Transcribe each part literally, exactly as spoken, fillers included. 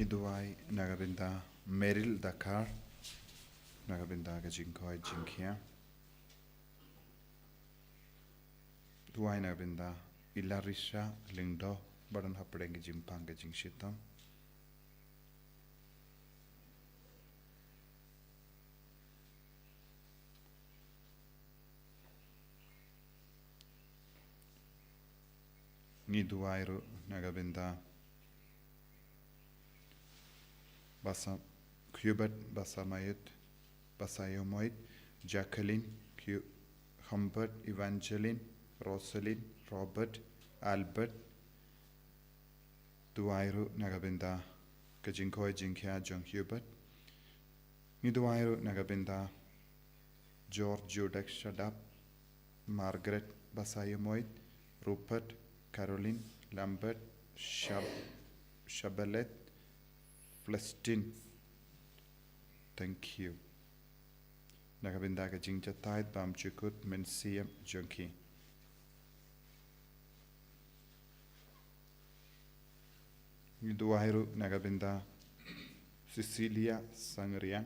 Duwai na ka bynta Meril Dakar, na ka bynta ka jingkoit jingkhiah. Duwai na ka bynta Ilarisha Lyngdoh, ba don hapdeng ka jingpang ka jingshitom. Ngi duwai ruh na ka bynta Basa, Hubert Basamayet, Basayomoit, Jacqueline, Hu-, Humbert, Evangeline, Rosalyn, Robert, Albert. Duwai ruh na ka bynta ka jingkoit jingkhiah jong Hubert. Ngi duwai ruh na ka bynta George Judek Shadap, Margaret Basayomoit, Rupert, Caroline, Lambert, Shab-, Shabelet, Flestin. Thank you. Na ka bynta ka jingjatait bymjukut mynsiem jong ki. Ngi duwai ruh na ka bynta Cecilia Sangriang,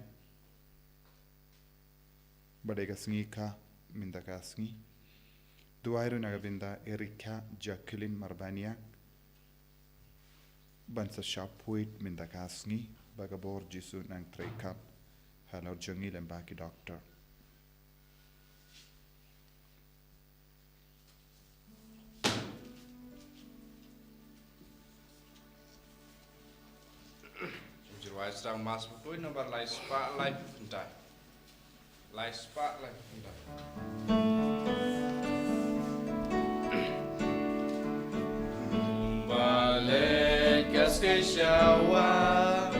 ba dei ka sngi ka mynta ka sngi. Duwai ruh na ka bynta Erika Jacqueline Marbaniang, ban sa shaphuid mynta ka sngi, ba ka bor Jisu nang treikam halor jong ngi lem bad ki doktor. Jingruwai sdang Mass bakhuid nombar lai spah laiphew khyndai. Lai spah laiphew khyndai. Balei ka skei shawa,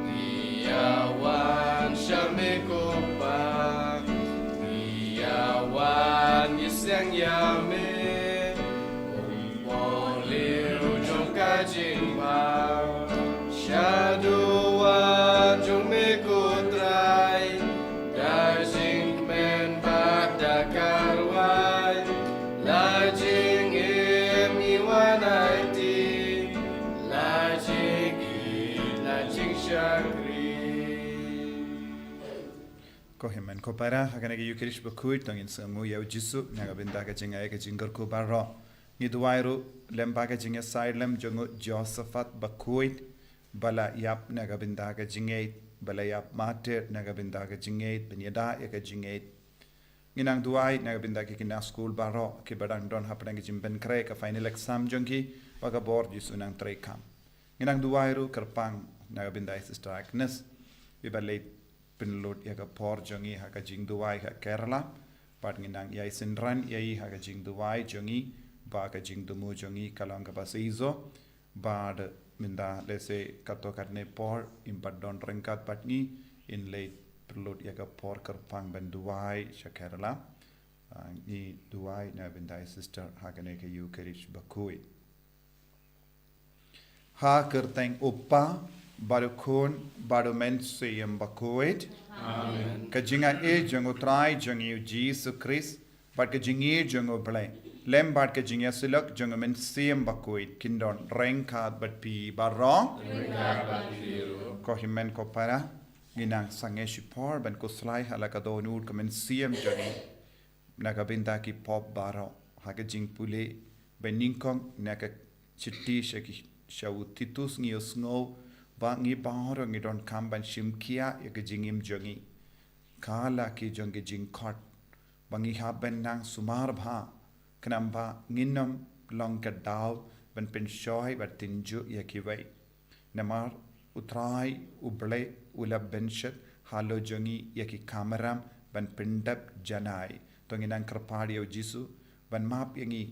ngi ïa wan sha me ko Pa, ngi ïa wan ngi seng ïa me, um por leh jong ka jingbha, sha duwan jong me ko Trai, da jingkmen bad da ka rwai, la jingim ngi wan aiti, la jingïeit, la jingshakri. Ko hynmen ko para, ha kane ka Eucharist bakhuid, to ngin sngewnguh ïa u Jisu, na ka bynta ka jingai ka jingkyrkhu baroh. Ngi duwai ruh, lem bad ka jingïasaid lem jong u Josaphat bakhuid, ba la ïap na ka bynta ka jingngeit, ba la ïap martyr na ka bynta ka jingngeit, ban ïada ïa ka jingngeit. Ngi nang duwai na ka bynta ki khynnah skul baroh, kiba dang don hapdeng ka jingpynkhreh ka final exam jong ki, ba ka bor Jisu nang treikam. Ngi nang duwai ruh kyrpang na ka bynta i Sister Agnes, iba leit pynlut ïa ka por jong i ha ka jingduwai ha Kerala. Bad ngi nang ïai synran ïa i ha ka jingduwai jong i, ba ka jingthmu jong i ka long kaba shisha. Bad mynta lehse katto katne por, im pat don ryngkat bad ngi, in leit pynlut ïa ka por kyrpang ban duwai sha Kerala. Ah, ngi duwai na bynta i Sister ha kane ka Eucharist bakhuid. Ha ka kyrteng u Kpa, bad u Khun, bad u Mynsiem Bakhuid. Amen. Ka jingaiei jong u Trai jong ngi u Jisu Khrist, bad ka jingïeit jong u Blei, lem bad ka jingïasyllok jong u Mynsiem Bakhuid, kin don ryngkat bad phi baroh. Ryngkat bad phi ruh. Ko hynmen ko para, ngi nang sangeh shipor ban khuslai ha la ka dohnud ka mynsiem jong ngi. Na ka bynta ki pop baroh, ha ka jingpule banyngkong na ka shithi sha ki, sha u Titus ngi ïohsngew ba ngi baroh ngi donkam ban shim khia ïa ka jingim jong ngi. Ka la ki jong ka jingkhot ba ngi hap ban nang sumar bha, khnang ba ngin ym long ka daw ban pynshoi bad tynjuh ïa kiwei. Namar u Trai u Blei u la bynshet halor jong ngi ïa ki kamram ban pyndep janai. To ngin nang kyrpad ïa u Jisu ban map ïa ngi,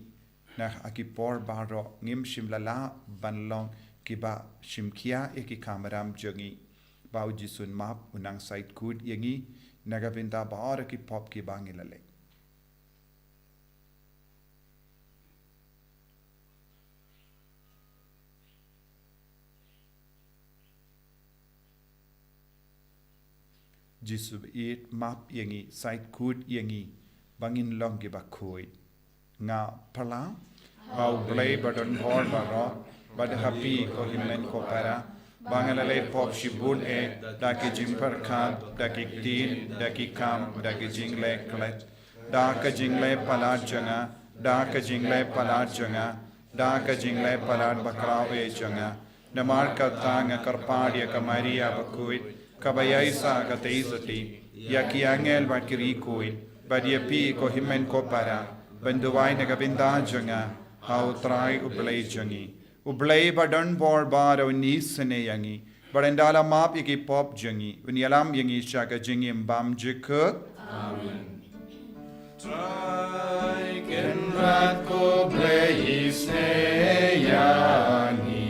na ha ki por baroh ngim shym la lah ban long kiba shim khia ïa ki kamram jong ngi. Ba u Jisu un map, un nang said kut ïa ngi na ka bynta baroh ki pop kiba ngi la leh. Jisu baieit, map ïa ngi, said kut ïa ngi ba ngin long kiba khuid. Nga pla ha u Blei ba don bor baroh, bad ha phi ko hynmen ko para, ba nga la leh pop shibun eh, da ki jingpyrkhat, da ki ktien, da ki kam, da ki jingleh klet, da ka jingleh palat jong nga, da ka jingleh palat jong nga, da ka jingleh palat bakhraw eh jong nga. Namar kata nga kyrpad ïa ka Maria bakhuid, kaba ïaisah ka tei sotti, ïa ki angel bad ki riewkhuid, bad ïa phi ko hynmen ko para, ban duwai na ka bynta jong nga ha U Trai U Blei jong ngi. U Blei ba don bor baroh un isynei ïa ngi, bad un da la map ïa ki pop jong ngi, un ïalam ïa ngi sha ka jingim bymjukut. Amen. Trai Kynrad ko Blei isynei ïa ngi.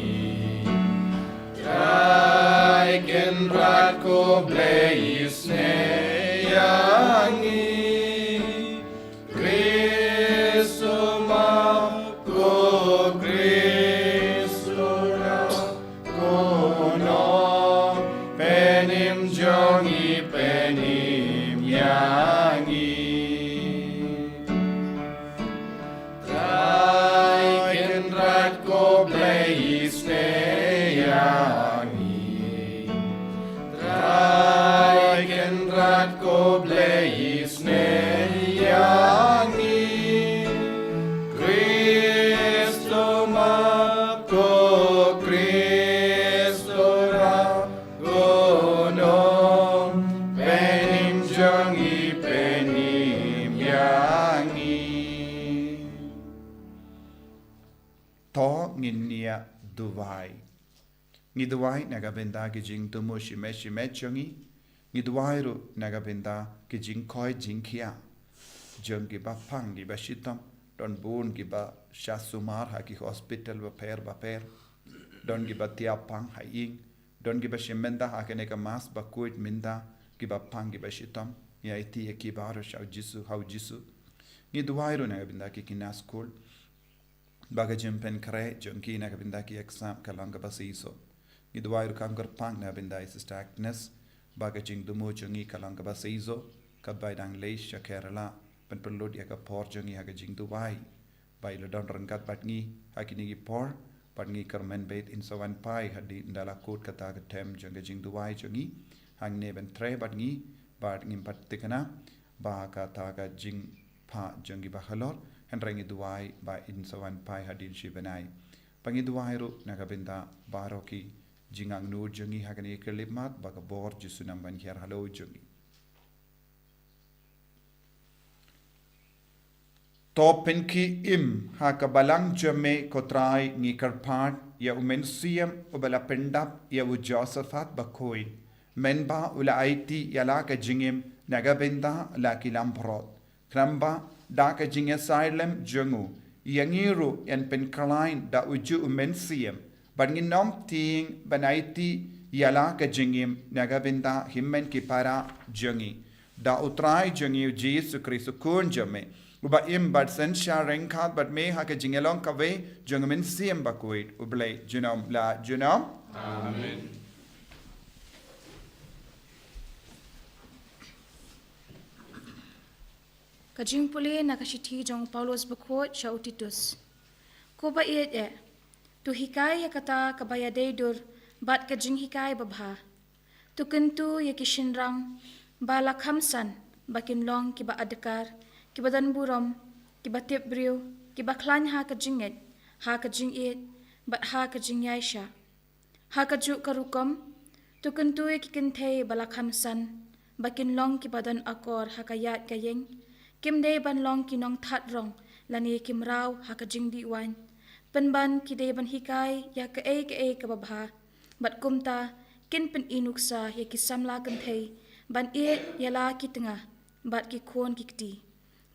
Trai Kynrad ko Blei isynei ïa ngi. Kristo map ko Kristo rah ko nongpynim jong ngi pynim ïa ngi. Trai Kynrad ko Blei isynei ïa ngi. Trai Kynrad ko Blei isynei ïa ngi. Kristo map ko Kristo rah ko nongpynim jong ngi pynim ïa ngi. To ngin ïa duwai. Ngi duwai na ka bynta ki jingthmu shimet shimet jong ngi. Ngi duwai ruh na ka bynta ki jingkoit jingkhiah jong kiba pang kiba shitom. Don bun kiba shah sumar ha ki hospital bapher bapher. Don kiba thiah pang ha ïing. Don kiba shim bynta ha kane ka mass bakhuid mynta, kiba pang kiba shitom. Ngi aiti ïa ki baroh sha U Jisu, ha U Jisu. Ngi duwai ruh na ka bynta ki khynnah skul, ba ka jingpynkhreh jong ki na ka bynta ki exam ka long kaba shisha. Ngi duwai ruh kham kyrpang na ka bynta i Sister Agnes, ba ka jingthmu jong ngi ka long kaba shisha, katba i dang leit sha Kerala, ban pynlut ïa ka por jong ngi ha ka jingduwai. Ba i la don ryngkat bad ngi ha kine ki por, bad ngi kyrmen beit in sa wan phai hadien da la kut kata ka term jong ka jingduwai jong ngi. Hangne ban trei bad ngi, bad ngim pat thikna ba kata ka jingphah jong kiba halor, hynrei ngi duwai ba in sa wan phai hadien shi bnai. Ba ngi duwai ruh na ka bynta baroh ki jingangnud jong ngi ha kane ka khyllipmat, ba ka bor Jisu nang ban hiar halor jong ngi. To pynkhie im ha ka balang jong me ko Trai, ngi kyrpad ïa U Mynsiem uba la pyndap ïa u Josephat bakhuid, mynba u la aiti ïa la ka jingim na ka bynta la ki langbrot. Khnang ba da ka jingïasyrdoh jong u, ïa ngi ruh yn pynkhlaiñ da ujuh U Mynsiem, bad ngin ym tieng ban aiti ïa la ka jingim na ka bynta hynmen ki para jong ngi. Da U Trai jong ngi U Jisu Khrist U Khun jong me, uba im bad synshar ryngkat bad me ha ka jingïalong kawei jong U Mynsiem Bakhuid, U Blei junom la junom. Amen. Ka jingpule na ka shithi jong u Paulus Bakhuid sha u Titus. Ko ba ïeit eh, to hikai ïa kata kaba ïadei dur bad ka jinghikai babha. To kyntu ïa ki shynrang ba la kham san ba kin long kiba adkar, kiba don burom, kiba tip briew, kiba khlaiñ ha ka jingngeit, ha ka jingïeit, bad ha ka jingïaishah. Ha kajuh ka rukom, to kyntu ïa ki kynthei ba la kham san ba kin long kiba don akor ha ka ïaid ka ïeng, kim dei ban long ki nongthad rong lane ki mraw ha ka jingdih waiñ. Pynban ki dei ban hikai ïa kaei kaei kaba bha, bad kumta kin pyni nuksa ïa ki samla kynthei ban ïeit ïa la ki tnga bad ki khun ki kti,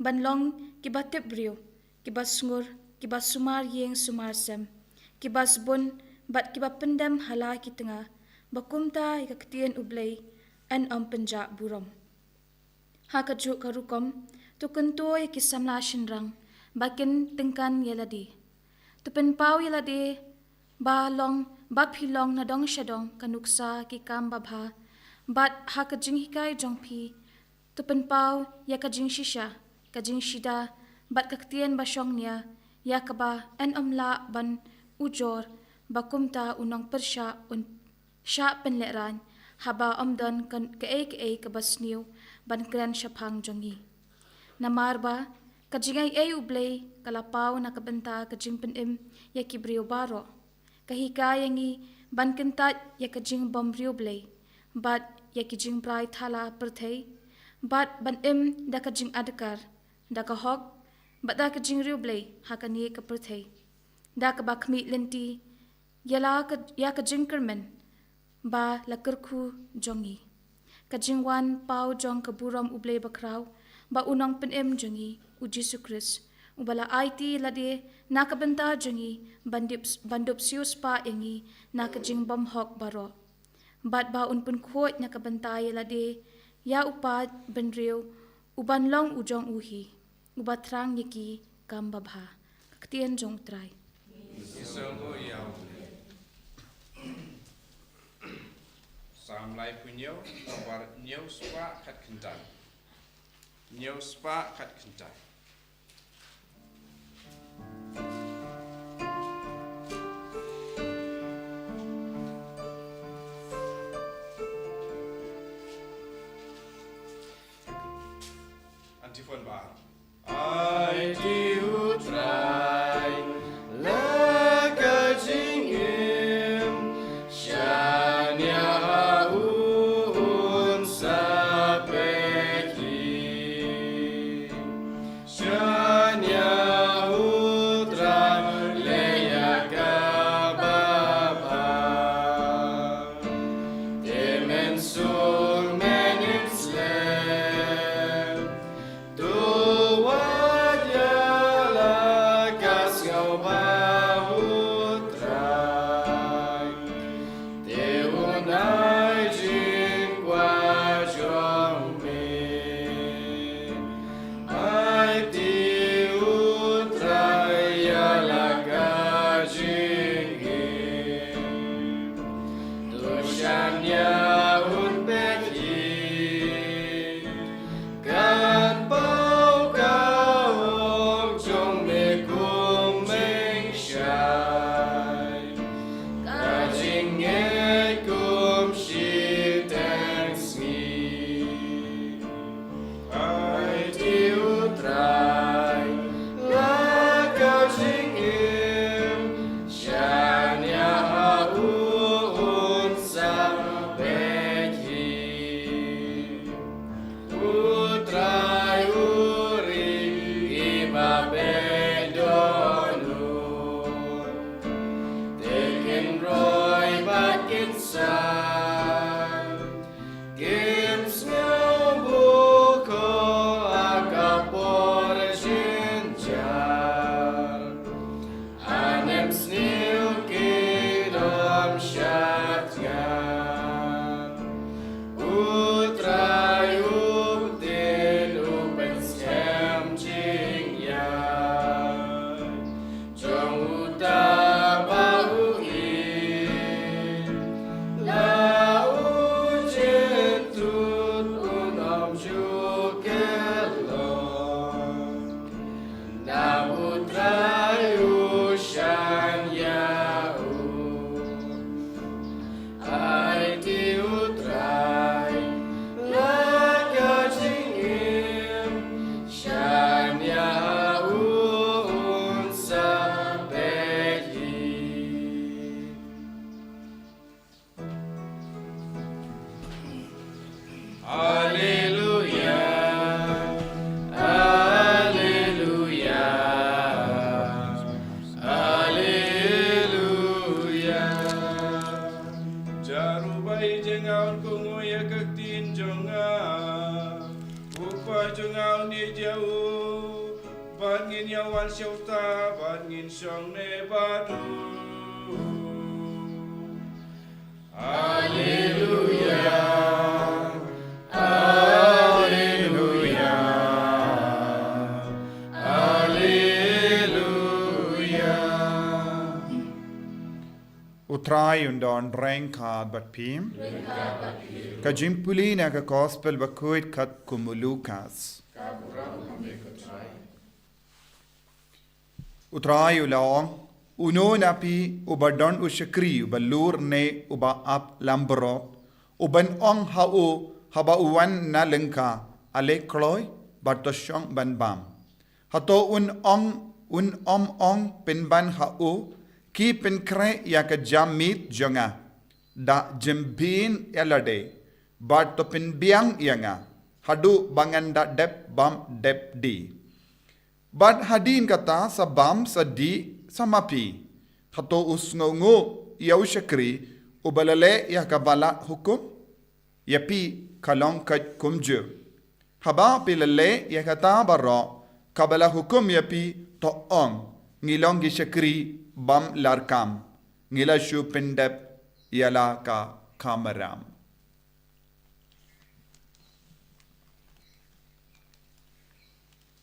ban long kiba tip briew, kiba sngur, kiba sumar ïing sumar sem, kiba sbun bad kiba pyndem ha la ki tnga, ba kumta ïa ka ktien U Blei yn ym pynjah burom. Ha kajuh ka rukom, to kyntu ïa ki samla shynrang ba kin tyngkan ïa lade. To pynpaw ïa lade ba long, ba phi long na dong sha dong ka nuksa ki kam babha, bad ha ka jinghikai jong phi, to pynpaw ïa ka jingshisha, ka jingshida, bad ka ktien ba shongnia, ïa kaba yn ym lah ban ujor, ba kumta u nongpyrshah un shah pynlehraiñ, haba ym don kaei kaei kaba sniew ban kren shaphang jong ngi. Namar ba ka jingaiei U Blei ka la paw na ka bynta ka jingpynim ïa ki briew baroh. Ka hikai ïa ngi ban kyntait ïa ka jingbymriewblei bad ïa ki jingbrai thala pyrthei, bad ban im da ka jingadkar, da ka hok, bad da ka jingriewblei ha kane ka pyrthei. Da kaba khmih lynti ïa la ka, ïa ka jingkyrmen ba la kyrkhu jong ngi. Ka jingwan paw jong ka burom U Blei bakhraw, ba u nongpynim jong ngi, U Jisu Khrist, uba la aiti lade na ka bynta jong ngi, ban dip, ban dup siewspah ïa ngi na ka jingbymhok baroh. Bad ba un pynkhuid na ka bynta ïa lade ïa u paid bynriew, uban long u jong u hi, uba thrang ïa ki kam babha. Ka ktien jong U Trai. Salm laiphew hynñiew, nombar hynñiew spah khatkhyndai. Hynñiew spah khatkhyndai. Antiphon ba. Aiti U Trai la ka jingim, shaniah ha u un sa peit hi. Shaniah ha U Trai, leh ïa kaba bha. Te men suk men im slem. To wad ïa la ka sngewbha U Trai. Te un ai jingkwah jong me. Aiti U Trai ïa la ka jingim. To shaniah un peit hi. Kan paw ka hok jong me kum meng shai. Ka jingngeit kum shiteng sngi. Aiti U Trai la ka jingim, shaniah ha u un sa peit hi. U Trai u ri kiba peit dohnud, te kin roi bad kin san. Kim sngew bukhuh ha ka por jynjar. Anem sniew ki dom shad ngan. U Trai u btin, u pynskhem jingïaid jong uta ba u ïeit. La u jynthut un ym ju kyllon. Namar U Trai u shaniah ïa u. Aiti U Trai la ka jingim, shaniah ha u un sa peit hi. Alleluia, alleluia, alleluia. Jarubai jong nga un kohnguh ïa ka ktien jong nga. U kpa jong nga un ïeit ïa u. Bad ngin ïa wan sha uta, bad ngin shong ne bad u. Alleluia, alleluia, alleluia. U Trai un don ryngkat bad phi. Ka jingpule na ka Gospel bakhuid katkum u Lukas. U Trai u la ong, Uno na phi uba don u shakri uba lur ne uba ap lambrot, uban ong ha u haba u wan na lyngkha, ale kloi bad to shong ban bam. Hato un ong, un ym ong pynban ha u, ki pynkhreh ïa ka jingmih jong nga, da jembieng ïa lade, bad to pynbiang ïa nga, haduh ba ngan da dep bam dep dih. Bad hadien kata sa bam sa dih sa ma phi. Hato u sngewnguh ïa u shakri uba la leh ïa kaba la hukum? Ïa phi ka long kat kumjuh. Haba phi la leh ïa kata baroh kaba la hukum ïa phi, to ong, ngi long ki shakri bym larkam, ngi la shu pyndep ïa la ka kamram.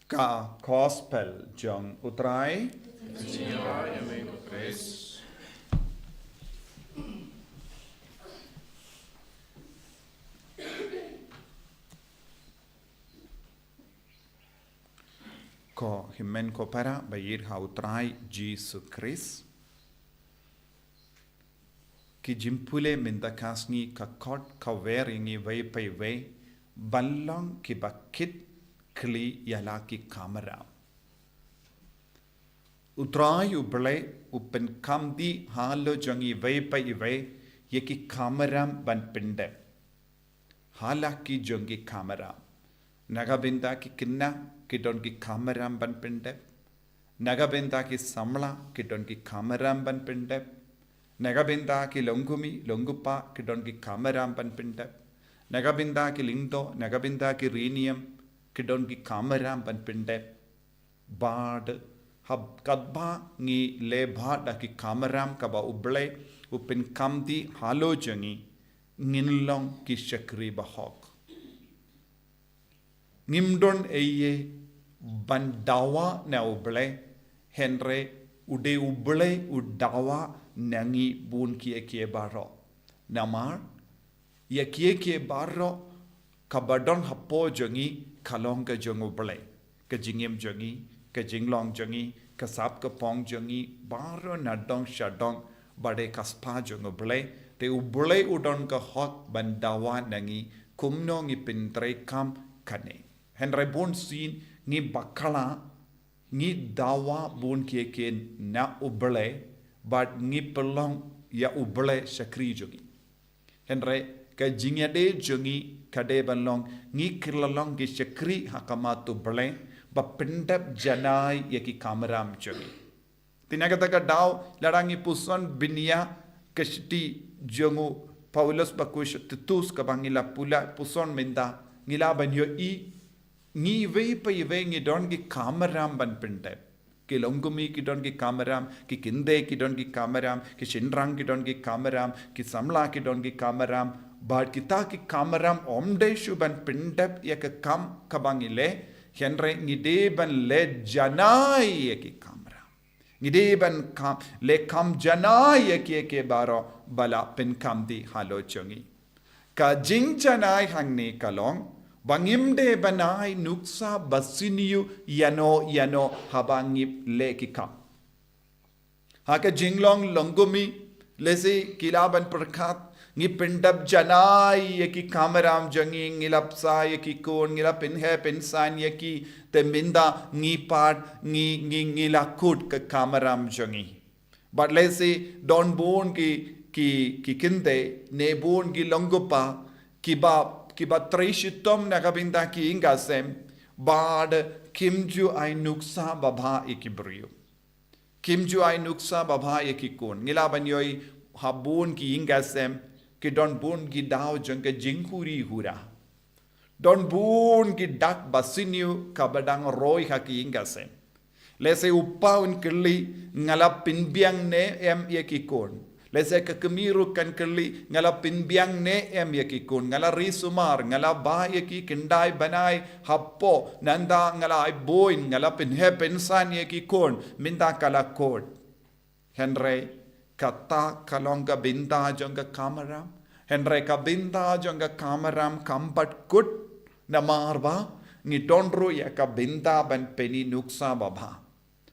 Ka Gospel jong U Trai. Ko hynmen ko para ba ïeit ha U Trai Jisu Khrist. Ki jingpule mynta ka sngi ka khot ka wer ïa ngi iwei pa iwei ban long kiba kit khlieh ïa la ki kamram. U Trai U Blei u pynkam dih halor jong ngi iwei pa iwei ïa ki kamram ban pyndep. Ha la ki jong ki kamram. Na ka bynta ki khynnah ki don ki kamram ban pyndep. Na ka bynta ki samla ki don ki kamram ban pyndep. Na ka bynta ki longkmie longkpa ki don ki kamram ban pyndep. Na ka bynta ki lyngdoh, na ka bynta ki riewniam ki don ki kamram ban pyndep. Bad haba katba ngi leh bha da ki kamram kaba U Blei u pynkam dih halor jong ngi, ngin long ki shakri bahok. Ngim don ei ei ban dawa na U Blei, hynrei u dei U Blei u dawa na ngi bun kiei kiei baroh. Namar ïa kiei kiei baroh kaba don hapoh jong ngi ka long ka jong U Blei. Ka jingim jong ngi, ka jinglong jong ngi, ka sap ka phong jong ngi, baroh na dong sha dong ba dei ka spah jong U Blei. Te U Blei u don ka hok ban dawa na ngi kumno ngi pyntreikam kane. Hynrei bun sien ngi bakla, ngi dawa bun kiei kiei na U Blei bad ngi pynlong ïa U Blei shakri jong ngi. Hynrei ka jingïadei jong ngi ka dei ban long ngi kylla long ki shakri ha khmat U Blei ba pyndep janai ïa ki kamram jong ngi. Te na kata ka daw lada ngi puson bniah ka shithi jong u Paulus bakhuid sha Titus kaba ngi la pule puson mynta, ngi lah ban ïohi ngi iwei pa iwei ngi don ki kamram ban pyndep. Ki longkmie ki don ki kamram, ki kynthei ki don ki kamram, ki shynrang ki don ki kamram, ki samla ki don ki kamram. Bad kita ki kamram ym dei shuh ban pyndep ïa ka kam kaba ngi leh, hynrei ngi dei ban leh janai ïa ki kamram. Ngi dei ban kam, leh kam janai ïa kiei kiei baroh ba la pynkam dih halor jong ngi. Ka jingjanai hangne ka long ba ngim dei ban ai nuksa ba sniew ïano ïano haba ngi leh ki kam. Ha ka jinglong longkmie, lehse ki lah ban pyrkhat, ngi pyndep janai ïa ki kamram jong ngi, ngi la bsa ïa ki khun, ngi la pynheh pynsan ïa ki, te mynta ngi pat ngi, ngi, ngi la kut ka kamram jong ngi. Bad lehse don bun ki, ki, ki kynthei ne bun ki longkpa kiba, kiba trei shitom na ka bynta ki ïing ki sem bad kim ju ai nuksa babha ïa ki briew. Kim ju ai nuksa babha ïa ki khun. Ngi lah ban ïohi ha bun ki ïing ki sem ki don bun ki daw jong ka jinghuri hura. Don bun ki dak ba sniew kaba dang roi ha ki ïing ki sem. Lehse u pa un kylli, nga la pynbiang ne em ïa ki khun. Lehse ka kmie ruh kan kylli, nga la pynbiang ne em ïa ki khun. Nga la ri sumar, nga la bah ïa ki khyndai bnai hapoh, nangta nga la ai buiñ, nga la pynheh pynsan ïa ki khun, mynta ka la kut. Hynrei kata ka long ka bynta jong ka kamram. Hynrei ka bynta jong ka kamram kam pat kut namar ba ngi don ruh ïa ka bynta ban pyni nuksa babha.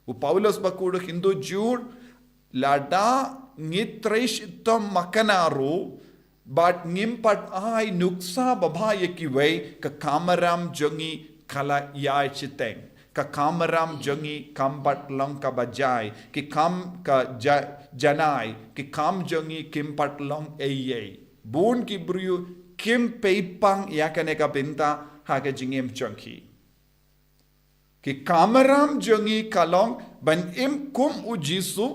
U Paulus bakhuid u kyntu jur Lada ngi trei shitom makana ruh, bad ngim pat ai nuksa babha ïa kiwei, ka kamram jong ngi ka la ïai shiteng. Ka kamram jong ngi kam pat long kaba jai, ki kam ka ja-, janai, ki kam jong ngi kim pat long ei ei. Bun ki briew kim peit pang ïa kane ka bynta ha ka jingim jong ki. Ki kamram jong ngi ka long ban im kum u Jisu,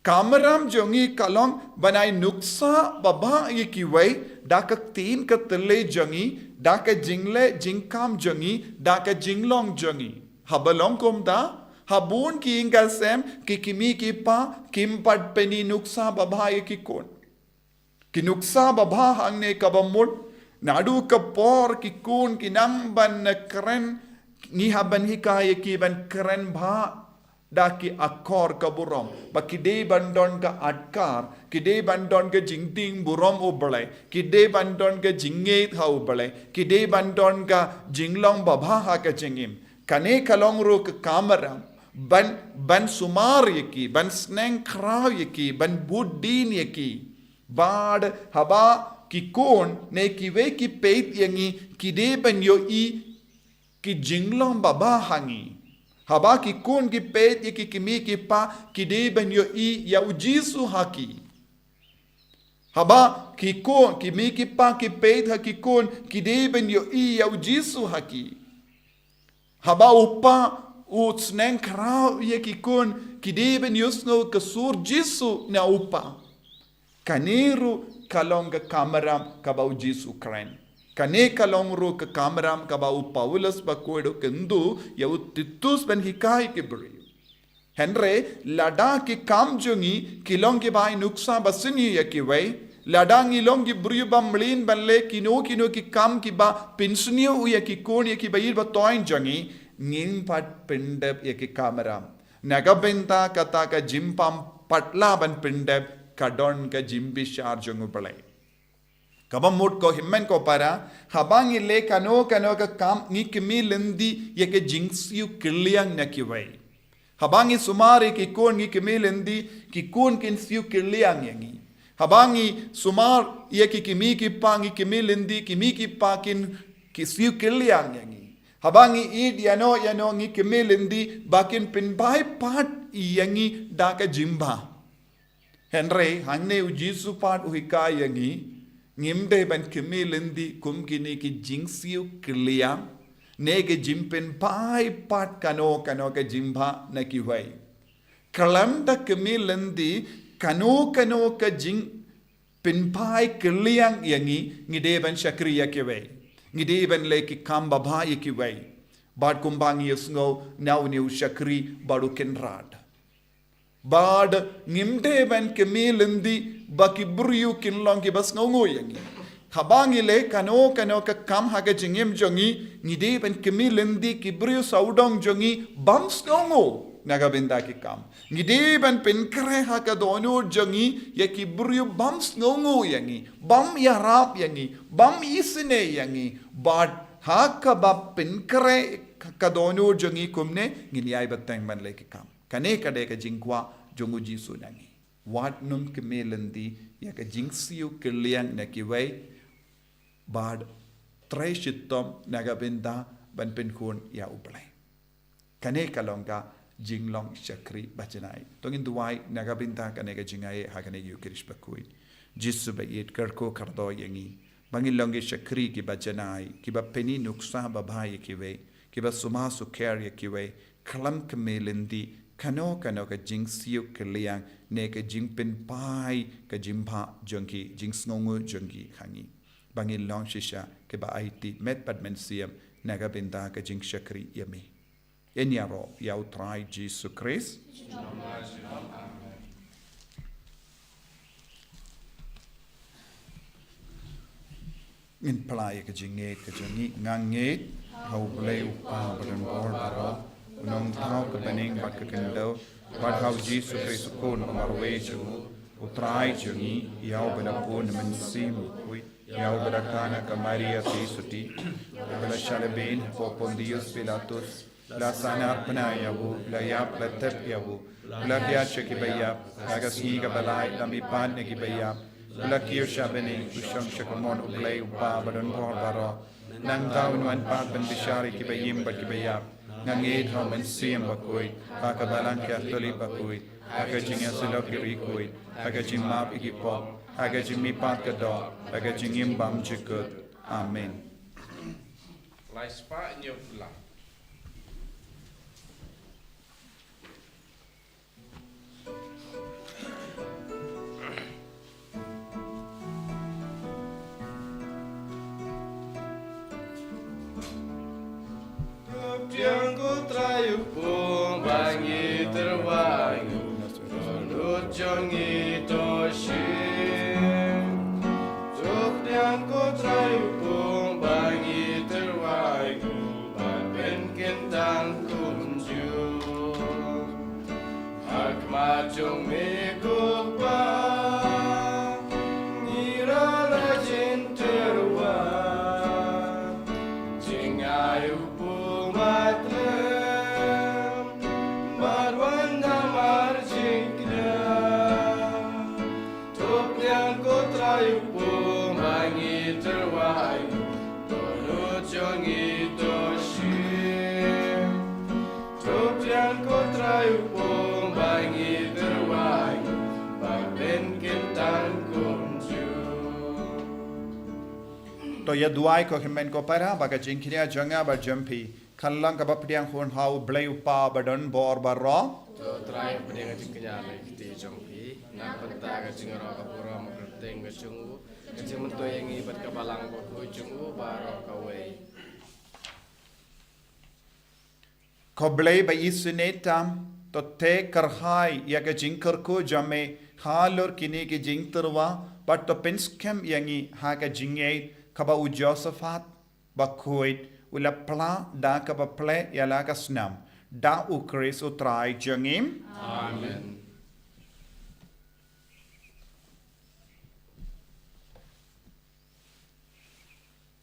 kamram jong ngi ka long ban ai nuksa babha ïa kiwei, da ka ktien ka tyrli jong ngi, da ka jingleh jingkam jong ngi, da ka jinglong jong ngi. Haba long kumta, ha bun ki ïing ki sem, ki kmie ki kpa kim pat pyni nuksa babha ïa ki khun. Ki nuksa babha hangne kaba mut, naduh ka por ki khun ki nang ban kren, ngi hap ban hikai ïa ki ban kren bha da ki akor ka burom. Ba ki dei ban don ka adkar, ki dei ban don ka jingtieng burom U Blei, ki dei ban don ka jingngeit ha U Blei, ki dei ban don ka jinglong babha ha ka jingim. Kane ka long ruh ka kamram ban, ban sumar ïa ki, ban sneng khraw ïa ki, ban bud dien ïa ki. Bad haba ki khun ne kiwei ki peit ïa ngi, ki dei ban ïohi ki jinglong babha ha ngi. Haba ki khun ki peit ïa ki kmie ki kpa, ki dei ban ïohi ïa u Jisu ha ki. Haba ki khun, ki kmie ki kpa ki peit ha ki khun, ki dei ban ïohi ïa u Jisu ha ki. Haba u kpa u sneng khraw ïa ki khun, ki dei ban ïohsngew ka sur Jisu na u kpa. Kane ruh ka long ka kamram kaba u Jisu u kren. Kane ka long ruh ka kamram kaba u Paulus ba u kynduh ïa u Titus ban hikai ki briew. Hynrei lada ki kam jong ngi ki long kiba ai nuksa basniew ïa kiwei, lada ngi long ki briew ba mlien ban leh kino kino ki kam kiba pynsniew ïa ki khun ïa kiba ïeit ba thoiñ jong ngi, ngim pat pyndep ïa ki kamram. Na ka bynta kata ka jingpang pat lah ban pyndep, ka don ka jingbishar jong U Blei. Kaba mut ko hynmen ko para, haba ngi leh kano kano ka kam ngi kmie lynti ïa ka jingsiew kylliang na kiwei. Haba ngi sumar ïa ki khun ngi kmie lynti, ki khun kin siew kylliang ïa ngi. Haba ngi sumar ïa ki kmie ki kpa ngi kmie lynti, ki kmie ki kpa kin, ki siew kylliang ïa ngi. Haba ngi ïeit ïano ïano ngi kmie lynti ba kin pynbha pat ïa ngi da ka jingbha. Hynrei hangne u Jisu pat u hikai ïa ngi, ngim dei ban kmie lynti kum kine ki jingsiew kylliang, ne ki jingpynbha pat kano kano ka jingbha na kiwei. Khlem da kmie lynti kano kano ka jingpynbha kylliang ïa ngi, ngi dei ban shakri ïa kiwei. Ngi dei ban leh ki kam babha ïa kiwei. Bad kumba ngi ïohsngew na une u shakri bad u kynrad. Bad ngim dei ban kmie lynti ba ki briew kin long kiba sngewnguh ïa ngi. Haba ngi leh kano kano ka kam ha ka jingim jong ngi, ngi dei ban kmie lynti ki briew sawdong jong ngi bym sngewnguh na ka bynta ki kam. Ngi dei ban pynkhreh ha ka dohnud jong ngi ïa ki briew bym sngewnguh ïa ngi, bym ïarap ïa ngi, bym isynei ïa ngi. Bad ha kaba pynkhreh ka dohnud jong ngi kumne, ngin ïai bteng ban leh ki kam. Kane ka dei ka jingkwah jong u Jisu na ngi. Wat nym kmie lynti ïa ka jingsiew kylliang na kiwei, bad trei shitom na ka bynta ban pynkhun ïa U Blei. Kane ka long ka jinglong shakri ba janai. To ngin duwai na ka bynta kane ka jingai ha kane ka Eucharist bakhuid. Jisu ba ïeit, kyrkhu kyrdoh ïa ngi ba ngin long ki shakri kiba janai, kiba pyni nuksa babha ïa kiwei, kiba sumar sukher ïa kiwei, khlem kmie lynti kano kano ka jingsiew kylliang ne ka jingpynbha ka jingbha jong ki, jingsngewnguh jong ki ha ngi. Ba ngin long shisha kiba aiti met bad mynsiem na ka bynta ka jingshakri ïa me. Ngin ïaroh ïa U Trai Jisu Khrist. Ngin plie ka jingngeit ka jong ngi. Nga ngeit ha U Blei U Kpa badonbor baroh, U Nongthaw ka bneng bad ka khyndew, bad ha U Jisu Khrist U Khun ba marwei jong u, U Trai jong ngi, ïa uba la bun Mynsiem Bakhuid, ïa uba la kha na ka Maria Theisotti, uba la shah lehbein hapoh Pontius Pilatus, La sahnarphna ïa u, la ïap, la tep ïa u, la kyiad sha kiba ïap, ha ka sngi kaba lai la mihpat na kiba ïap, la kiew sha bneng, u shong sha kamon U Blei U Kpa Badonbor Baroh. Nangta un wan pat ban bishar ïa kiba im bad kiba ïap. Nga ngeit ha U Mynsiem Bakhuid, ha ka Balang Katholik bakhuid, ha ka jingïasyllok ki riewkhuid, ha ka jingmap ïa ki pop, ha ka jingmihpat ka doh, ha ka jingim bymjukut. Amen. Lai spah hynñiew phew lai. Pdiang ko Trai u pung ba ngi tyrwa ngi, dohnud jong ngi to shim. To pdiang ko Trai u pung ba ngi tyrwa ngi, ba pynkyntang kumjuh. Ha khmat jong me ko Kpa, ngi rah la jingtyrwa, jingai u pung ba khlem, bad wan namar jingkñia. To pdiang ko Trai u pung ba ngi tyrwa ngi, dohnud jong ngi to shim. To pdiang ko Trai u pung ba ngi tyrwa ngi, ba pynkyntang kumjuh. To ïa duwai ko hynmen ko para, ba ka jingkñia jong nga bad jong phi kan long kaba pdiang hun ha U Blei U Kpa Badonbor Baroh. To Trai pdiang ka jingkñia na ki kti jong phi, na ka bynta ka jingïaroh ka burom ka kyrteng ka jong u, ka jingmyntoi ïa ngi bad ka Balang bakhuid jong u baroh kawei. Ko Blei ba isynei tam, to teh kyrhai ïa ka jingkyrkhu jong me halor kine ki jingtyrwa, bad to pynskhem ïa ngi ha ka jingngeit kaba u Josephat Bakhuid u la pla da kaba plie ïa la ka snam. Da U Khrist U Trai jong ngi. Amen.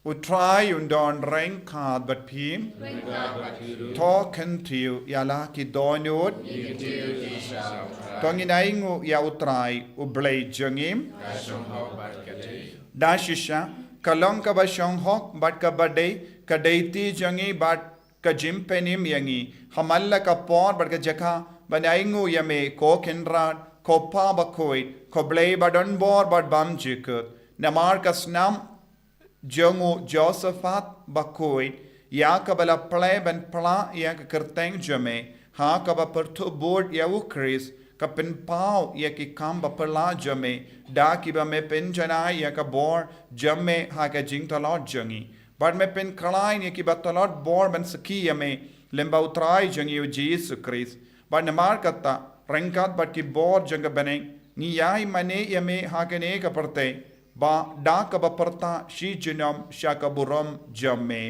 U Trai un don ryngkat bad phi. To kyntiew ïa la ki dohnud. To ngin ainguh ïa U Trai U Blei jong ngi. Da shisha ka long kaba shongkun bad kaba dei, ka dei ti jong ngi bad ka jingpynim ïa ngi ha man la ka por bad ka jaka ban ainguh ïa me ko Kynrad, ko Pa Bakhuid, ko Blei Badonbor bad Bymjukut. Namar ka snam jong u Josephat Bakhuid ïa kaba la plie ban pla ïa ka kyrteng jong me, ha kaba pyrthuh bud ïa U Khrist, ka pynpaw ïa ki kam baphylla jong me da kiba me pynjanai ïa ka bor jong me ha ka jingtlot jong ngi. Bad me pynkhlaiñ ïa kiba tlot bor ban sakhi ïa me lyngba U Trai jong ngi U Jisu Khrist. Bad namar kata, ryngkat bad ki bor jong ka bneng, ngi ïai mane ïa me ha kane ka pyrthei, ba da kaba pyrta shi junom sha ka burom jong me.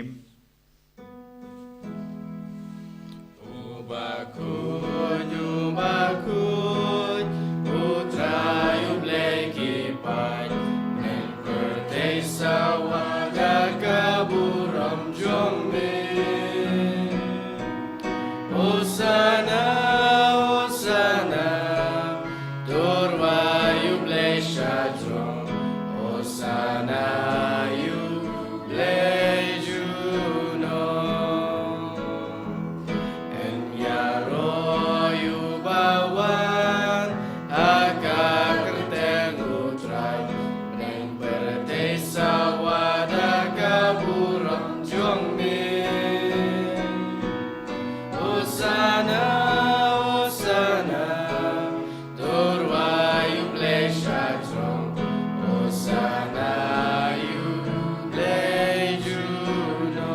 U bakhuid, u bakhuid, U Trai U Blei ki paid, bneng pyrthei sawa da ka burom jong me. Hosana, Hosana, to rwai U Blei sha jrong. Hosana ïa U Blei junom. Yn ïaroh ïa uba wan ha ka kyrteng U Trai, bneng pyrthei sawa da ka burom jong me. Hosana, Hosana, to rwai U Blei sha jrong. Hosana ïa U Blei junom.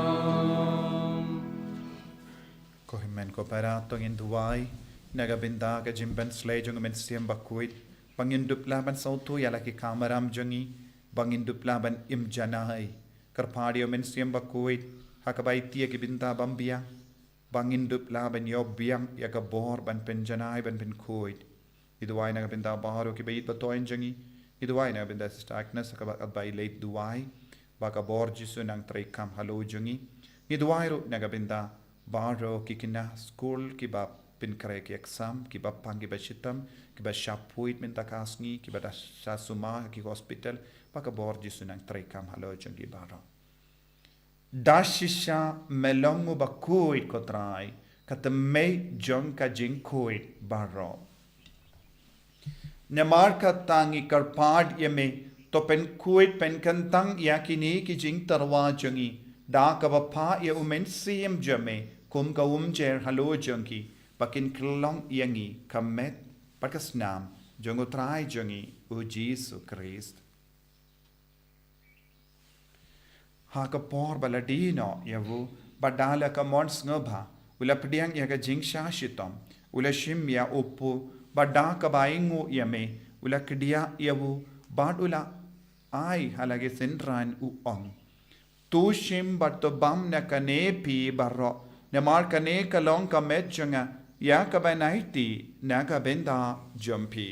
Ko hynmen ko para, to ngin duwai na ka bynta ka jingpynslei jong U Mynsiem Bakhuid, ba ngin dup lah ban sngewthuh ïa la ki kam maram jong ngi, ba ngin dup lah ban im janai. Kyrpad ïa U Mynsiem Bakhuid ha kaba aiti ïa ki bynta bym biang, ba ngin dup lah ban ïoh biang ïa ka bor ban pynjanai ban pynkhuid. Ngi duwai na ka bynta baroh kiba ïeit ba thoh jong ngi. Ngi duwai na ka bynta Sister Agnes ha kaba, kaba ïaleit duwai ba ka bor Jisu nang treikam halor jong ngi. Ngi duwai ruh na ka bynta Baroh ki khynnah skul kiba pynkhreh ki exam, kiba pang kiba shitom, kiba shah phuid mynta ka sngi, kiba da shah sumar ha ki hospital, ba ka bor Jisu nang treikam halor jong ki baroh. Da shisha me long uba khuid ko Trai, ka tymmen jong ka jingkhuid baroh. Namar kata ngi kyrpad ïa me, to pynkhuid pynkyntang ïa kine ki jingtyrwa jong ngi, da kaba phah ïa u Mynsiem jong me kum ka umjer halor jong ki, ba kin kyllon ïa ngi ka met bad ka snam jong u Trai jong ngi u Jisu Khrist. Ha ka por ba la die noh ïa u, bad da la ka mon sngewbha, u la pdiang ïa ka jingshah shitom, u la shim ïa u puh, bad da kaba ainguh ïa me, u la kdiah ïa u, bad u la ai ha la ki synran u ong: To shim bad to bam na kane phi baroh, namar kane ka long ka met jong nga, ïa kaba nai tih na ka bynta jong phi.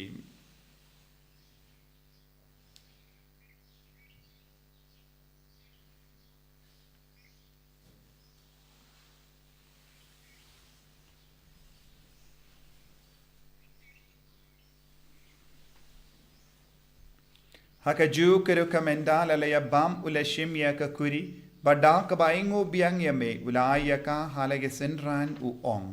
Ha kajuh ka rukom ynda la la ïa bam u la shim ïa ka kuri, bad da kaba ainguh biang ïa me u la ai ïa ka ha la ki synran u ong: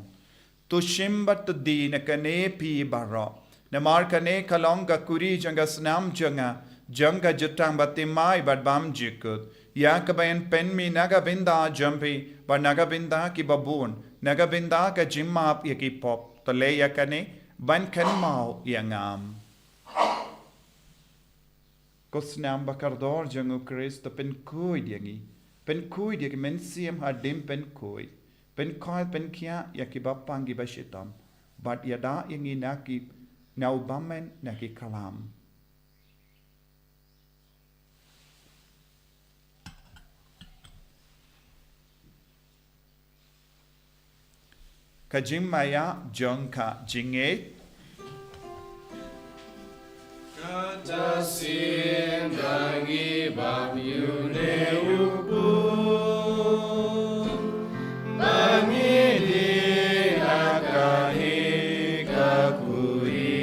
To shim bad to die na kane phi baroh, namar kane ka long ka kuri jong ka snam jong nga, jong ka jutang bathymmai bad bymjukut, ïa kaba yn pynmih na ka bynta jong phi bad na ka bynta kiba bun, na ka bynta ka jingmap ïa ki pop. To leh ïa kane ban kynmaw ïa nga. Ko snam ba kordor jong u Khrist, to pynkhuid ïa ngi, pynkhuid ïa ki mynsiem hadien pynkhuid, pynkhuid pynkhiah ïa kiba pang kiba shitom, bad ïada ïa ngi na ki, na u bymman na ki khlam. Ka jingmaïa jong ka jingngeit. Kata sien ba ngi bam ïa une u puh, ba ngi die na kane ka kuri.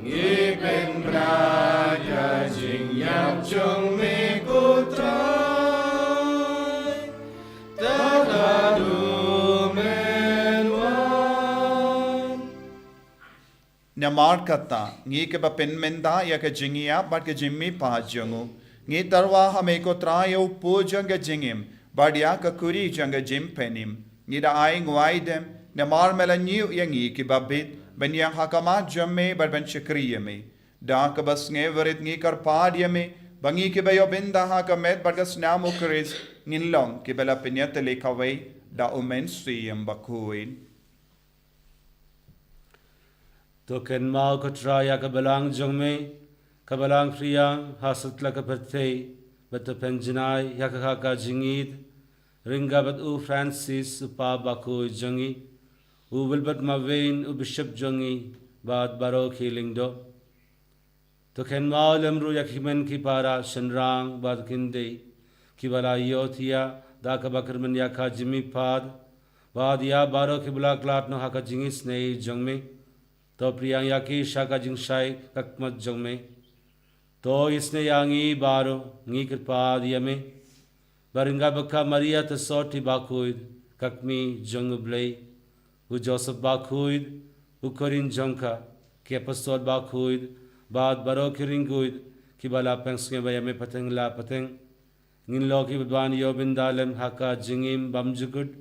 Ngi pynbna ka jingïap jong me ko Trai, tad haduh men wan. Namar kata, ngi kiba pynmynta ïa ka jingïap bad ka jingmihpat jong u, ngi tyrwa ha me ko Trai ïa u puh jong ka jingim, bad ïa ka kuri jong ka jingpynim. Ngi da ai nguai dem, namar me la ñiew ïa ngi kiba bit, ban ïeng ha khmat jong me bad ban shakri ïa me. Da kaba sngewrit ngi kyrpad ïa me, ba ngi kiba ïoh bynta ha ka met bad ka snam u Khrist, ngin long kiba la pynïatylli kawei da u Mynsiem Bakhuid. To kynmaw ko Trai ïa ka balang jong me, ka balang phriang ha satlak ka pyrthei, bad to pynjanai ïa ka ha ka jingïeid, ryngkat bad u Francis u Pope bakhuid jong ngi, u Wilbert Mavin u Bishop jong ngi, bad baroh ki lyngdoh. To kynmaw lem ruh ïa ki hynmen ki para shynrang bad khyndai kiba la ïohthiah da kaba kyrmen ïa ka jingmihpat, bad ïa baroh kiba la khlad noh ha ka jingisynei jong me. To pdiang ïa ki sha ka jingshai khmat jong me. To isynei ïa ngi baroh, ngi kyrpad ïa me, ba ryngkat bad ka Maria Theisotti bakhuid, ka kmie jong u Blei, u Joseph bakhuid, u Korin jong ka, ki apostol bakhuid, bad baroh ki riewkhuid kiba la pynsngewbha ïa me pateng la pateng, ngin long kiba ban ïoh bynta lem ha ka jingim bymjukut,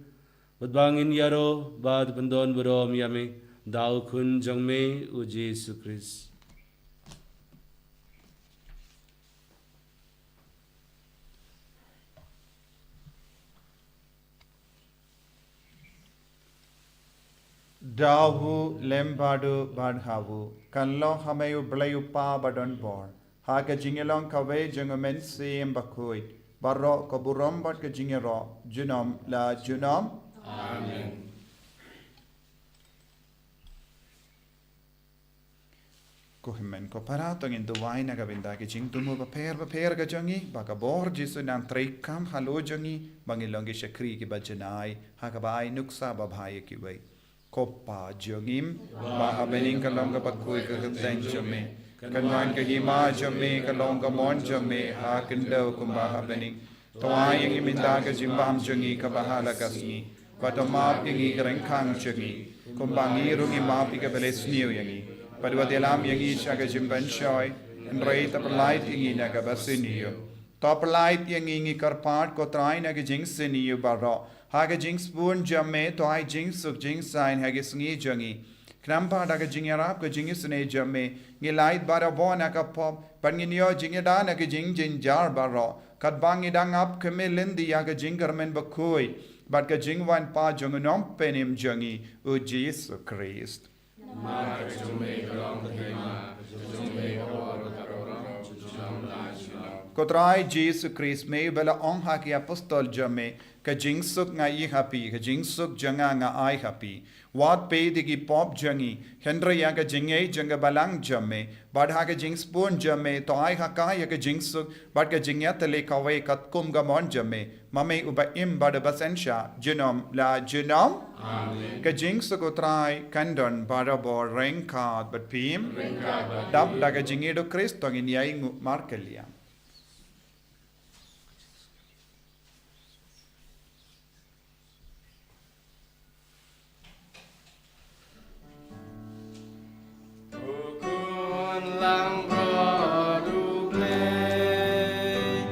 bad ba ngin ïaroh bad pyndonburom ïa me da u Khun jong me u Jisu Khrist. Da u lem bad u bad ha u, kan long ha me u Blei u Kpa badonbor, ha ka jingïalong kawei jong u Mynsiem Bakhuid, baroh ka burom bad ka jingïaroh junom la junom. Amen. Ko hynmen ko para, to ngin duwai na ka bynta ki jingthmu bapher bapher ka jong ngi, ba ka bor Jisu nang treikam halor jong ngi, ba ngin long ki shakri kiba janai ha kaba ai nuksa babha ïa kiwei. Ko Pa jong ngi ba ha bneng, ka long ka bakhuid ka kyrteng jong me, kan wan ka hima jong me, ka long ka mon jong me ha khyndew kumba ha bneng. To ai ïa ngi mynta ka jingbam jong ngi kaba ha la ka sngi, bad to map ïa ngi ki ryngkang jong ngi, kumba ngi ruh ngi map ïa kiba leh sniew ïa ngi, bad wat ïalam ïa ngi sha ka jingpynshoi, hynrei to pyllait ïa ngi na kaba sniew. To pyllait ïa ngi, ngi kyrpad ko Trai, na ka jingsniew baroh, ha ka jingsbun jong me to ai jingsuk jingsaiñ ha ka sngi jong ngi. Khnang ba da ka jingïarap ka jingisynei jong me, ngi lait barabor na ka pop, bad ngin ïoh jingïada na ka jingjynjar baroh, katba ngi dang ap khmih lynti ïa ka jingkyrmen bakhuid bad ka jingwan pat jong u Nongpynim jong ngi, u Jisu Khrist. Namar ka jong me ka long ka hima, ka jong me ka bor, ka bor, junom la junom. Ko Trai Jisu Khrist, me uba la ong ha ki apostol jong me, ka jingsuk nga ai ha phi, ka jingsuk jong nga nga ai ha phi. Wat peit ïa ki pop jong ngi, hynrei ïa ka jingngeit jong ka balang jong me, bad ha ka jingsbun jong me to ai ha ka ïa ka jingsuk bad ka jingïatylli kawei katkum ka mon jong me, ma me uba im bad uba synshar junom la junom. Amen. Ka jingsuk u Trai kan don barabor ryngkat bad phi. Ryngkat bad phi. Dap da ka jingïeit u Khrist to ngin ïai nguh markylliang. U khun langbrot U Blei,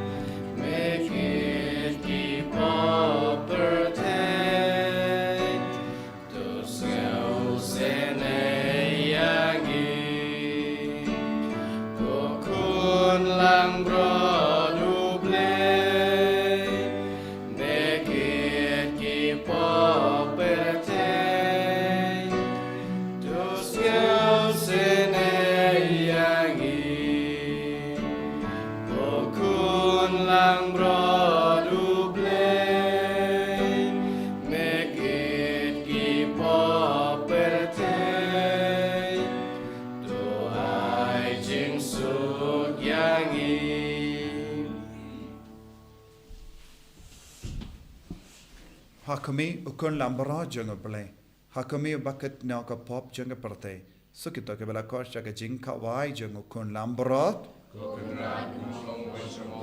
me kit ki pop pyrthei, to sngewsynei ïa ngi. U khun langbrot U Blei, me kit ki pop pyrthei, to sngewsynei ïa ngi. U khun langbrot U Blei, me kit ki pop pyrthei, to ai jingsuk ïa ngi. Ha khmih, u khun langbrot jong U Blei. Ha khmih, uba kit noh ka pop jong ka pyrthei. Suk ïa kito kiba la khot sha ka jingkhawai jong u khun langbrot. Ko Kynrad, ym shong ba shong ko,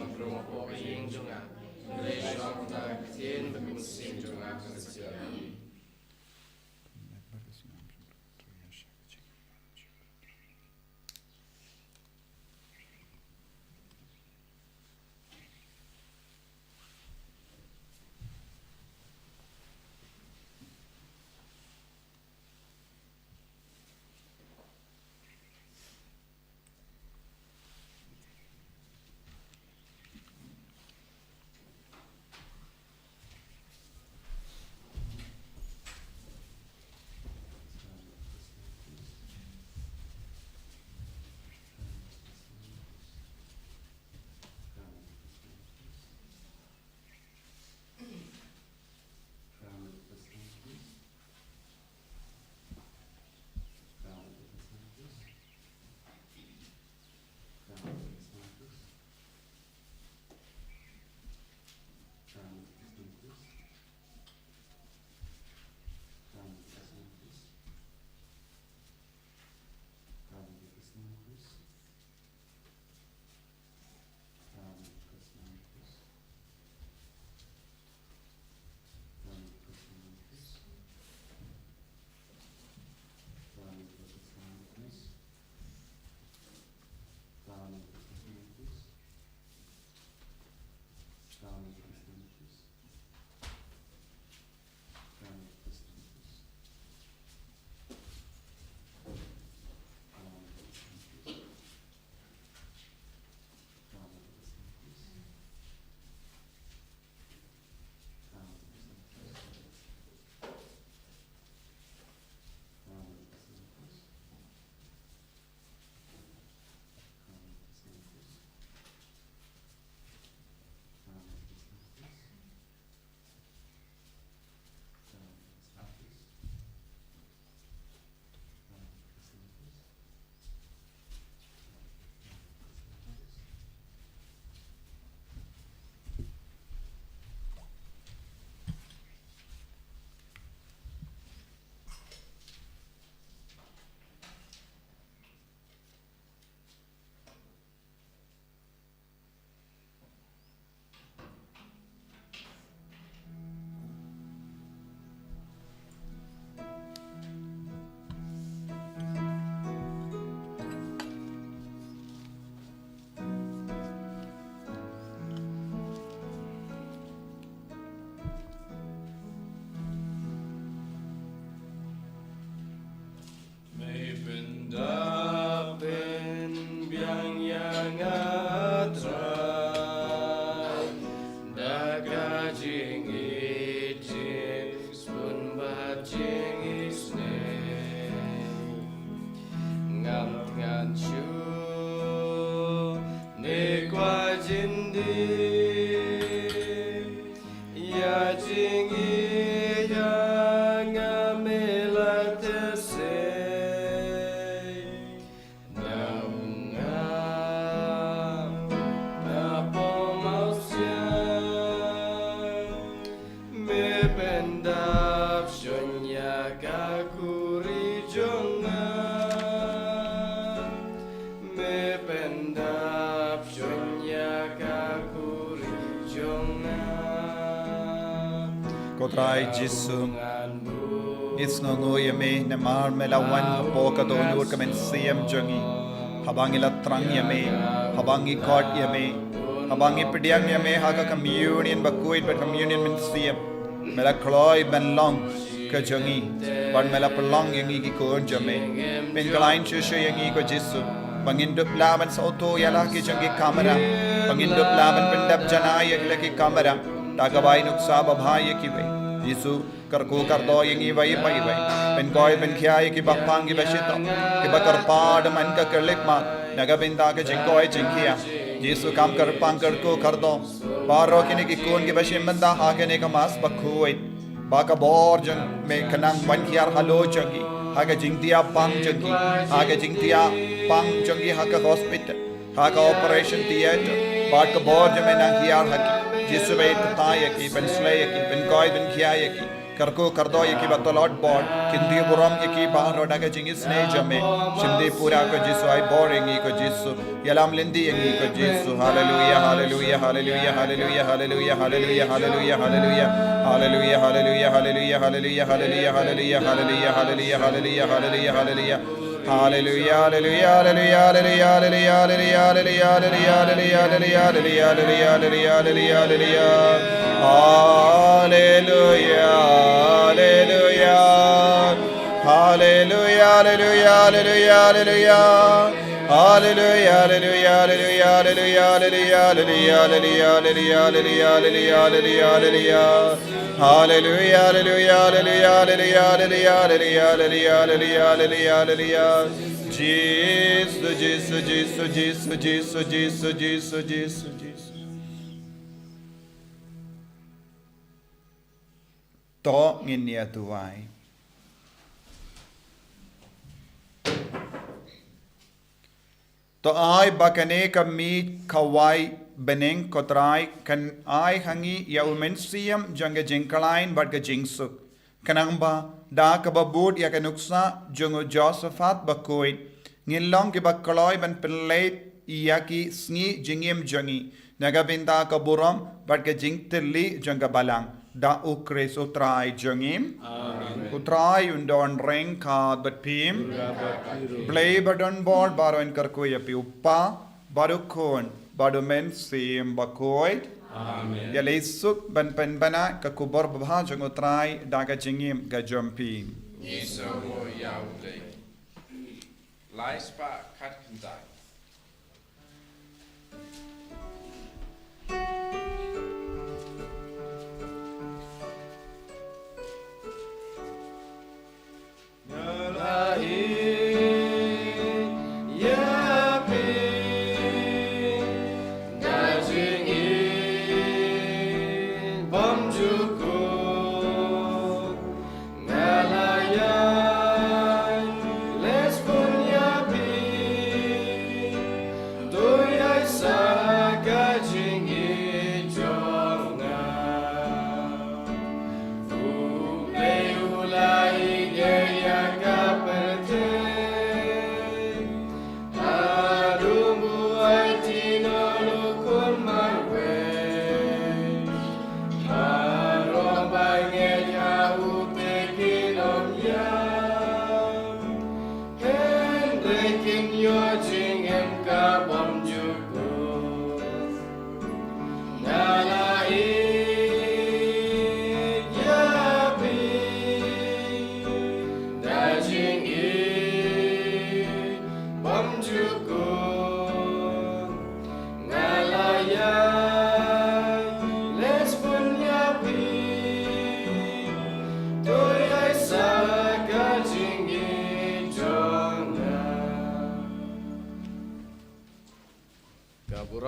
ym shong ko ka ïing jong nga. Hynrei shong da ka ktien ka mynsiem jong nga ka ksiar. Ïa jingïaid ha nga me la teh sei. Na u nga na pom au siang. Me pyndap shun ïa ka khuri jong nga. Me pyndap shun ïa ka khuri jong nga. Ko Trai Jisu, ngi sngewnguh ïa me namar me la wan hapoh ka dohnud ka mynsiem jong ngi. Haba ngi la thrang ïa me, haba ngi khot ïa me, haba ngi pdiang ïa me ha ka communion bakhuid bad communion mynsiem, me la kloi ban long ka jong ngi bad me la pynlong ïa ngi ki khun jong me. Pynkhlaiñ shuh shuh ïa ngi ko Jisu, ba ngin dup lah ban sngewthuh ïa la ki jong ki kamram, ba ngin dup lah ban pyndap janai ïa ki la ki kamram da ka bai nuksa babha ïa kiwei. Jisu, kyrkhu kyrdoh ïa ngi iwei pa iwei. Pynkoit pynkhia ïa kiba pang kiba shitom, kiba kyrpad da man ka khyllipmat na ka bynta ka jingkoit jingkhia. Jisu, kham kyrpang kyrkhu kyrdoh baroh kine ki khun kiba shim bynta ha kane ka Mass bakhuid, ba ka bor jong me kan nang wan hiar halor jong ki ha ka jingtiah pang jong ki, ha ka jingtiah pang jong ki ha ka hospital, ha ka operation theatre, bad ka bor jong me nang hiar ha ki. Jisu, pynpaw ïa ki, pynshlei ïa ki, pynkoit pynkhia ïa ki. Kyrkhu kyrdoh ïa kiba tlot bor, kynthih burom ïa ki baroh da ka jingisynei jong me. Shim dei pura ko Jisu, ai bor ïa ngi ko Jisu. Ïalam lynti ïa ngi ko Jisu. Haleluya, haleluya, haleluya, haleluya, haleluya, haleluya, haleluya. Haleluya, haleluya, haleluya, haleluya, haleluya, haleluya, haleluya, haleluya, haleluya, haleluya, haleluya. Haleluya, haleluya, haleluya, haleluya, haleluya, haleluya, haleluya, haleluya, haleluya, haleluya. Haleluya, haleluya. Haleluya, haleluya, haleluya, haleluya. Haleluya, haleluya, haleluya, haleluya, haleluya, haleluya, haleluya, haleluya, haleluya, haleluya. Haleluya, haleluya, haleluya, haleluya, haleluya, haleluya, haleluya, haleluya, haleluya. Jisu, Jisu, Jisu, Jisu, Jisu, Jisu, Jisu, Jisu, Jisu. To ngin ïa duwai. To ai ba kane ka miet khawai bneng ko Trai kan ai ha ngi ïa u mynsiem jong ka jingkhlaiñ bad ka jingsuk. Khnang ba da kaba bud ïa ka nuksa jong u Josaphat bakhuid, ngin long kiba kloi ban pynleit ïa ki sngi jingim jong ngi na ka bynta ka burom bad ka jingtylli jong ka balang. Da U Khrist U Trai jong ngi. Amen. U Trai un don ryngkat bad phi. Blei badonbor baroh un kyrkhu ïa phi, U Kpa bad U Khun bad U Mynsiem Bakhuid. Amen. Ïaleh suk ban pynbna ka khubor babha jong U Trai da ka jingim ka jong phi. Ngi sngewnguh ïa U Blei. Lai spah khatkhyndai. Nga la ïai leh bun ïa phi, to ïai sa ha ka jingïeit jong nga. U Blei u la ïeit ïa ka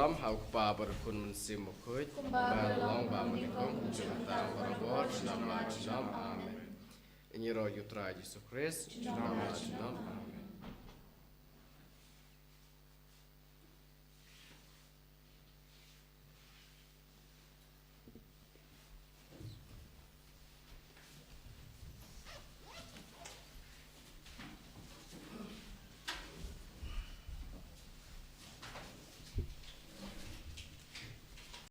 Ha u Kpa bad u Khun Mynsiem Bakhuid. Ba long ba mynnyngkong, mynta bad barabor, junom la junom. Amen. Ngi ïaroh ïa u Trai Jisu Khrist. Junom la junom. Amen.